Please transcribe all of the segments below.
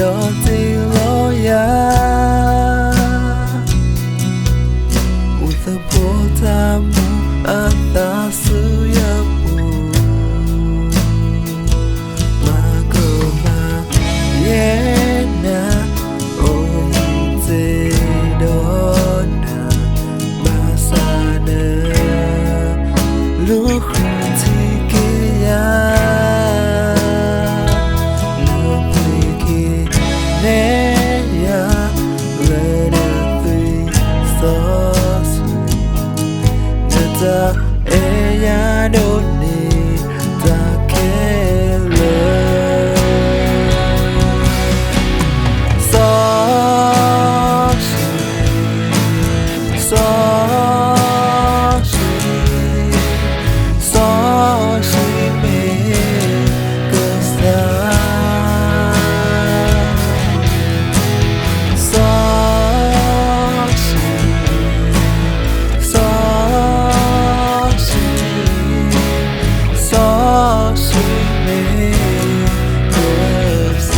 ဒီးတ့လီၤယၤ, အိၣ်သဖိတၢ်မူအသးဆူယပူၤ, မၤကမၣ်ယဲနၤ, အိၣ်ယံၤသ့ဒီးနၤ, ဘၣ်ဆၣ်န လူၤဃုထံက့ၤယၤ, နပှ့ၤက့ၤနဲယၤ, လၢနသွံၣ်စီဆှံ, နတၢ်အဲၣ်ယၤဒိၣ်န့ၢ်တၢ်ခဲလၢာ်, စီဆှံ စီဆှံ, စီဆှံမ့ၢ်ကစၢ်, စီဆှံ, စီဆှံ, စီဆှံမ့ၢ်ကစၢ်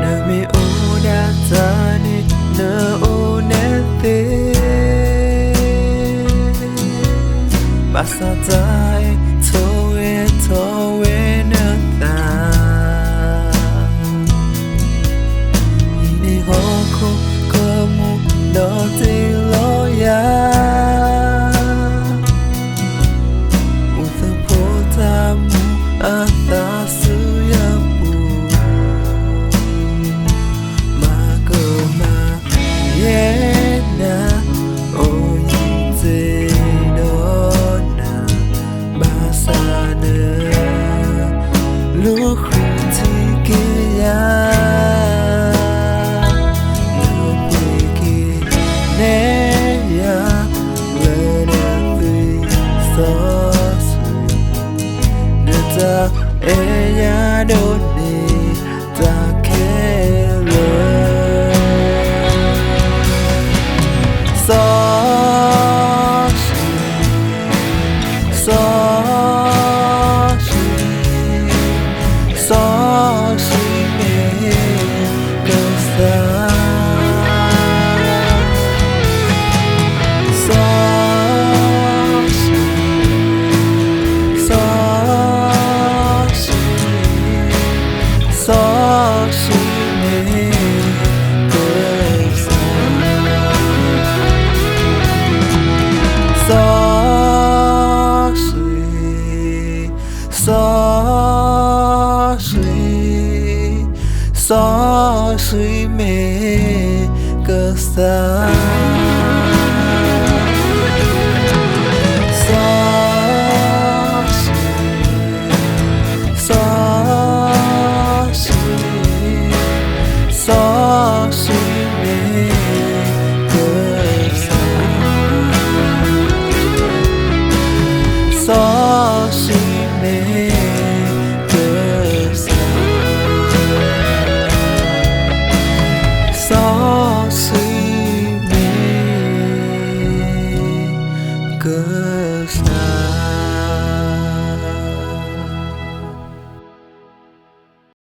နမ့ၢ်အိၣ်ဒၣ်တၢ်န့ၣ် နအိၣ်န့ၣ်သ့, ဘၣ်ဆၣ်တၢ်အဲၣ်ထီၣ်ဝဲထီၣ်ဝဲနသး, ဟံးန့ၢ်ဟီၣ်ခိၣ်ကမူဒီးတ့လီၤယၤ, အိၣ်သဖိတၢ်မူအသးဆူယပူၤ, မၤကမၣ်ယဲနၤ, အိၣ်ယံၤသ့ဒီးနၤ, ဘၣ်ဆၣ်န လူၤဃုထံက့ၤယၤ, နပှ့ၤက့ၤနဲယၤ, လၢနသွံၣ်စီဆှံ, နတၢ်အဲၣ်ယၤဒိၣ်န့ၢ်တၢ်ခဲလၢာ်, စီဆှံ စီဆှံ, စီဆှံမ့ၢ်ကစၢ်, စီဆှံ, စီဆှံ, စီဆှံမ့ၢ်ကစၢ်, စီဆှံ စီဆှံ, စီဆှံမ့ၢ်ကစၢ်, စီဆှံ, စီဆှံ, စီဆှံမ့ၢ်ကစၢ်, စီဆှံမ့ၢ်ကစၢ်, စီဆှံမ့ၢ်ကစၢ်.